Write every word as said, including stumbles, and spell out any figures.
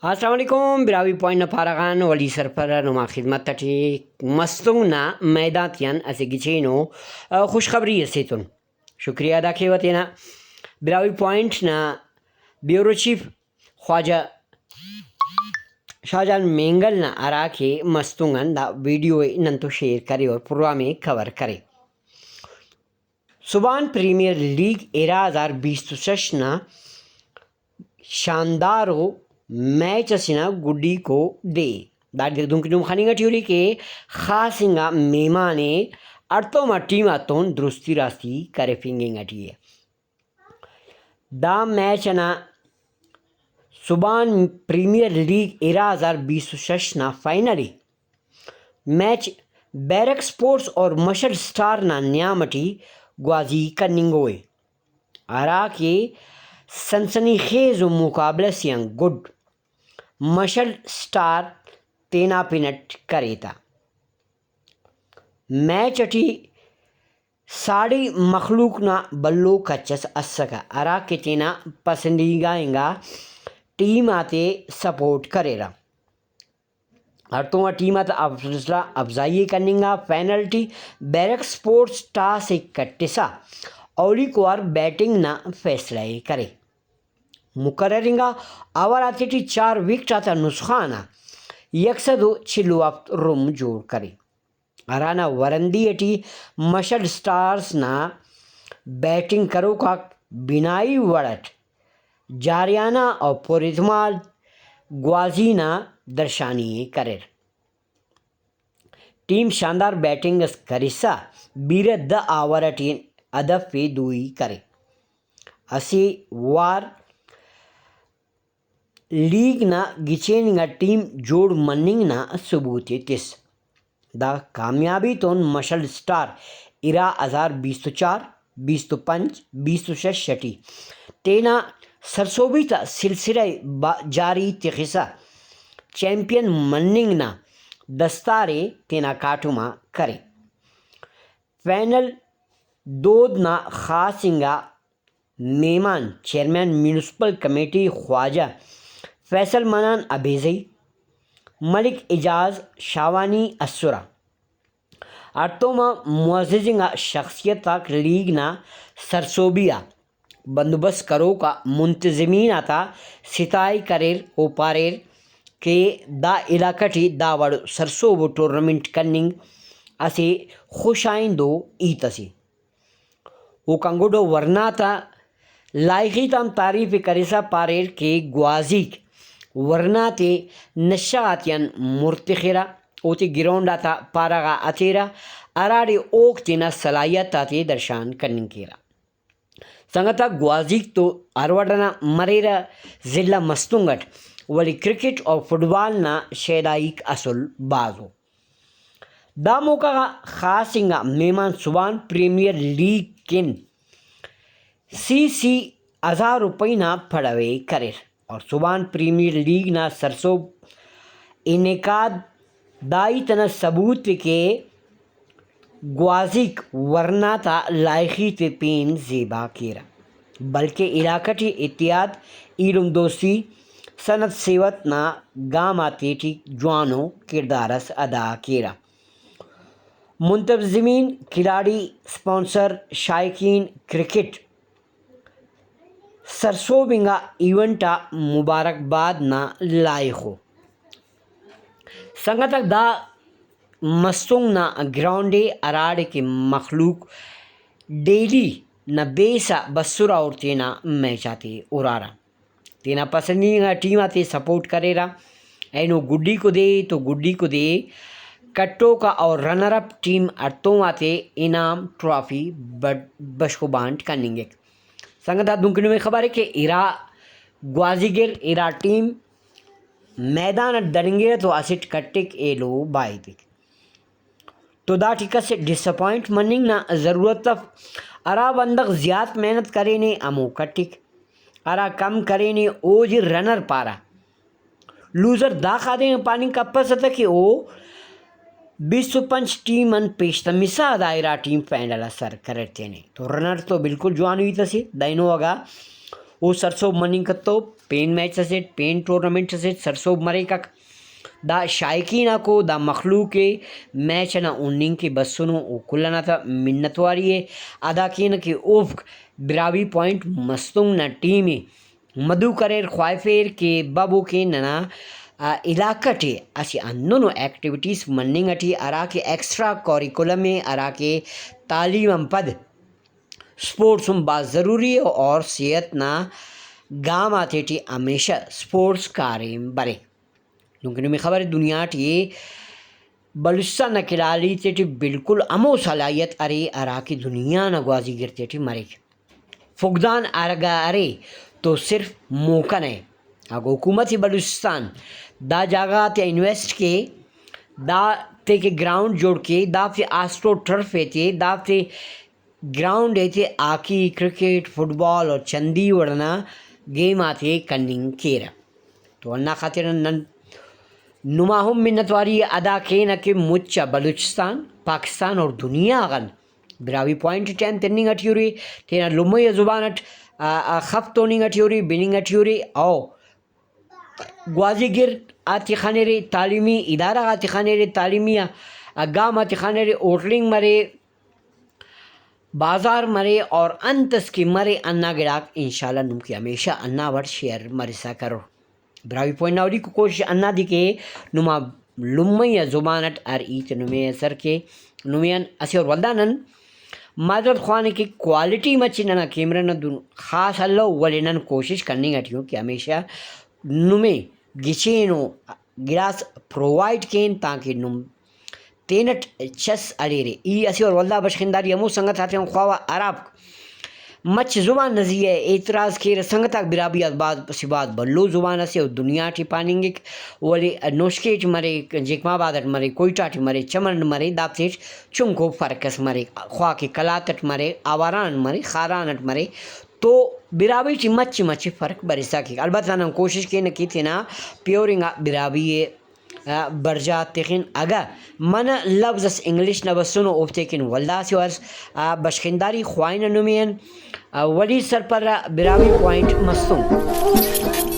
السلام علیکم، براہوئی پوائنٹ نا پارہ غان ولی سرپرہ نما خدمت اٹی مستونگ نا میدان تیان اسہ گچینو، آ، خوشخبری اسے تون شکریہ ادا کیوہ تینا۔ براہوئی پوائنٹ نا بیورو چیف خواجہ شاہ جان مینگل نا ہرا کہ مستونگ آن دا ویڈیو ءِ نن تو شیئر کرے اور پروگرام ءِ کور کرے۔ سبحان پریمیئر لیگ ارا ہزار بیست و شش نا شاندار ءُ میچ اسے نا گڈیکو دے۔ داڑے دنکہ نم خننگ ٹی اُری کہ خاص انگا مہمان ءِ، ہڑتوما ٹیم آتون درستی راستی کرفنگ انگ ٹی ءِ۔ دا میچ ئنا سبحان پریمیئر لیگ ارا ہزار بیست و شش نا فائنل ءِ۔ میچ بیرک اسپورٹس اور مشل اسٹار نا نیام اٹی گوازی کننگوئے، ہرا کہ سنسنی خیز و مقابلہ سے آن گڈ مشل اسٹار تینا پن اٹ کرے تا۔ میچ اٹی ساڑی مخلوق نا بھلو کچ اس اسکہ، ہرا کہ تینا پسندیدہ انگا ٹیم آتے سپورٹ کریرہ۔ ہڑتوما ٹیم آتا حوصلہ افزائی ءِ کننگا۔ Final T barrack sports toss ءِ کٹسا اولیکو وار بیٹنگ نا فیصلہ ءِ کرے۔ مقرر انگا اوور آتیٹی چار وکٹ آتا نسخان آ یک سد و چل و ہفت رم جوڑ کرے، ہرانا ورندی اٹی مشل اسٹارز نا بیٹنگ کروک آک بنائی وڑ اٹ جارحانہ و پراتماد گوازی نا درشانی ءِ کریر۔ ٹیم شاندار بیٹنگ اس کرسا بیرہ دہ اوور اٹی ہدف ءِ دوئی کرے۔ اسہ وار لیگ نا گچین انگا ٹیم جوڑ مننگ نا ثبوت ءِ تس۔ دا کامیابی تون مشل اسٹار ارا ہزار بیست و چار، بیست و پنچ، بیست و شش اٹی تینا سرسہبی تا سلسلہ ءِ با-، جاری تخسا چیمپئن مننگ نا دستار ءِ تینا کاٹم آ کرے۔ فائنل دود نا خاص انگا مہمان چیئرمین میونسپل کمیٹی خواجہ فیصل منان ابیزئی، ملک اعجاز شاہوانی ئسرہ۔ ہڑتوما معزز انگا شخصیت آک لیگ نا سرسہبی آ بندوبست کروک آ منتظمین آتا ستائ کریر و پاریر کہ دا علاقہ ٹی دا وڑ سرسہب و ٹورنامنٹ کننگ اسہ خوش آئندو ہیت اسے۔ اوکان گڈ ورنا تا لائخی تا ہم تعریف ءِ کرسا پاریر کہ گوازیک ورنا تے نشہ غاتیان مر تخرہ، اوتے گراؤنڈ آتا پارہ غا ہتیرہ، ہراڑے اوک تینا صلاحیت آتے درشان کننگ کیرہ۔ سنگتاک، گوازیک تو ہر وڑ ئنا مریرہ ضلع مستونگ اٹ، ولے کرکٹ و فٹبال نا شیدائیک اسل بھاز ءُ۔ دا موقع غا خاص انگا مہمان سبحان پریمیئر لیگ کن سی سی ہزار روپئی نا پڑو ءِ کریر اور سبحان پریمیئر لیگ نا سرسہب انعقاد دا ہیت ئنا ثبوت ءِ کہ گوازیک ورنا تا لائخی تے پین زیبا کیرہ، بلکہ علاقہ ٹی اتحاد، ایلم دوستی، صنعت سیوت نا گام آتیٹی جوانو کڑدار اس ادا کیرہ۔ منتظمین، کھلاڑی، اسپانسر، شائقین کرکٹ سرسہب انگا ایونٹ آ مبارکباد نا لائخ ءُ۔ سنگتاک، دا مستونگ نا گراؤنڈ ءِ، ہراڑے کہ مخلوق ڈیلی نا بیسہ بسرہ اور تینا میچ آتے ہرارہ، تینا پسندیدہ ٹیم آتے سپورٹ کریرہ۔ اینو گڈیکو دے تو گڈیکو دے کٹوکا اور رنر اپ ٹیم ہڑتوم آتے انعام، ٹرافی بڈ-، بشخ و بانٹ کننگک۔ سنگتاک، دنکہ نمے خبر ءِ کہ ارا گوازی گر، ارا ٹیم میدان اٹ دڑنگرہ تو اسٹ کٹک ایلو بایدک۔ تو داٹی کس ڈس اپوائنٹ مننگ نا ضرورت اف۔ ہرا بندغ زیات محنت کرینے ہمو کٹک، ہرا کم کرینے او جی رنر پارہ۔ لوزر داخہ دے پاننگ کپسہ تہ کہ او بیست و پنچ ٹیم آن پیش تمسا دا ارا ٹیم فائنل آ سر کریر تینے۔ تو رنر تو بالکل جوانو ہیت اسے، دینو اگہ او سرسہب مننگ کتو، پین میچ اسیٹ، پین ٹورنامنٹ اسیٹ سرسہب مریکک۔ دا شائقین آکو، دا مخلوق ءِ میچ ئنا ہننگ کہ بسنو، او کل ئنا تا منت واری ءِ ادا کینہ کہ اوفک براہوئی پوائنٹ مستونگ نا ٹیم ءِ مدعو کریر، خواہفیر کہ ببو کہ ننا، آ، علاقہ ٹی اسہ ہندنو ایکٹیویٹیز مننگ ٹی ہراکہ ایکسٹرا کوریکولم ءِ، ہراکہ تعلیم آن پد اسپورٹس ہم بھاز ضروری ءِ اور صحت نا گام آتیٹی ہمیشہ اسپورٹس کاریم برے۔ دنکہ نمے خبر ءِ دنیا ٹی بلوچستان نا کھلاڑی تیٹی بالکل ہمو صلاحیت ارے ہراکہ دنیا نا گوازی گر تیٹی مریک۔ فقدان اگہ ارے تو صرف موقع نا ءِ۔ اگہ حکومت بلوچستان دا جاگہ غاتیا انویسٹ کے، دا تیکہ گراؤنڈ جوڑ کے، دافتے آسٹرو ٹرف ایتے، دافتے گراؤنڈ ایتے ہاکی، کرکٹ، فٹبال اور چندی وڑنا گیم آتے کننگ کیرہ۔ تو ہندا خاطر آن نن نما ہم منت واری ءِ ادا کینہ کہ مچ آ بلوچستان، پاکستان اور دنیا غان براہوئی پوائنٹ ٹی ہم تننگ ٹی ارے، تینا لمئی آ زبان اٹ، آ، آ، خف توننگ ٹی ارے، بننگ ٹی ارے، او گوازی گر آتے خنرے، تعلیمی ادارہ غاتے خنرے، تعلیمی آ، آ، گام آتے خنرے، ہوٹلنگ مرے، بازار مرے اور انت اس کہ مرے، ہندا گڑاک انشاءاللہ نم کہ ہمیشہ ہندا وڑ شیئر مرسا کرور۔ براہوئی پوائنٹ نا اولیکو کوشش ہندادے کہ نما لمئی آ زبان اٹ ہر ہیت نمے ایسر کے۔ نمے آن اسہ اور ولدا نن معذرت خوانہ کہ کوالٹی مچہ ننا کیمرہ نا دن خاص الو، ولے نن کوشش کننگ ٹی اُن کہ ہمیشہ نمے گچینو گڑاس پرووائڈ کین تانکہ نم تینٹ چس ہلیرے۔ ای اسہ اور ولدا بشخنداری ہمو سنگت آتے آن خواوہ ہرافک مچ زبان نا زی ءِ اعتراض کیرہ۔ سنگتاک براہوئی آ بھاز اسہ بھاز بھلو زبان اسے او دنیا ٹی پاننگک، ولے نوشکے ٹی مرے، جیکب آباد اٹ مرے، کوئٹہ ٹی مرے، چمن مرے، دافتیٹ چنکو فرق اس مریک۔ خواہ کہ قلات اٹ مرے، آواران مرے، خاران اٹ مرے، تو براہوئی ٹی مچہ مچہ فرق برسا کیک۔ البتہ نن کوشش کینہ کہ تینا پیہرنگ آ براہوئی ءِ آ، برجا تخن۔ اگہ منہ لوز اس انگلش نا بسنو، اوفتے کن ولدا اسہ وار، آ، بشخنداری خواہنہ نمے آن، آ، ولی سرپرہ براہوئی پوائنٹ مستونگ۔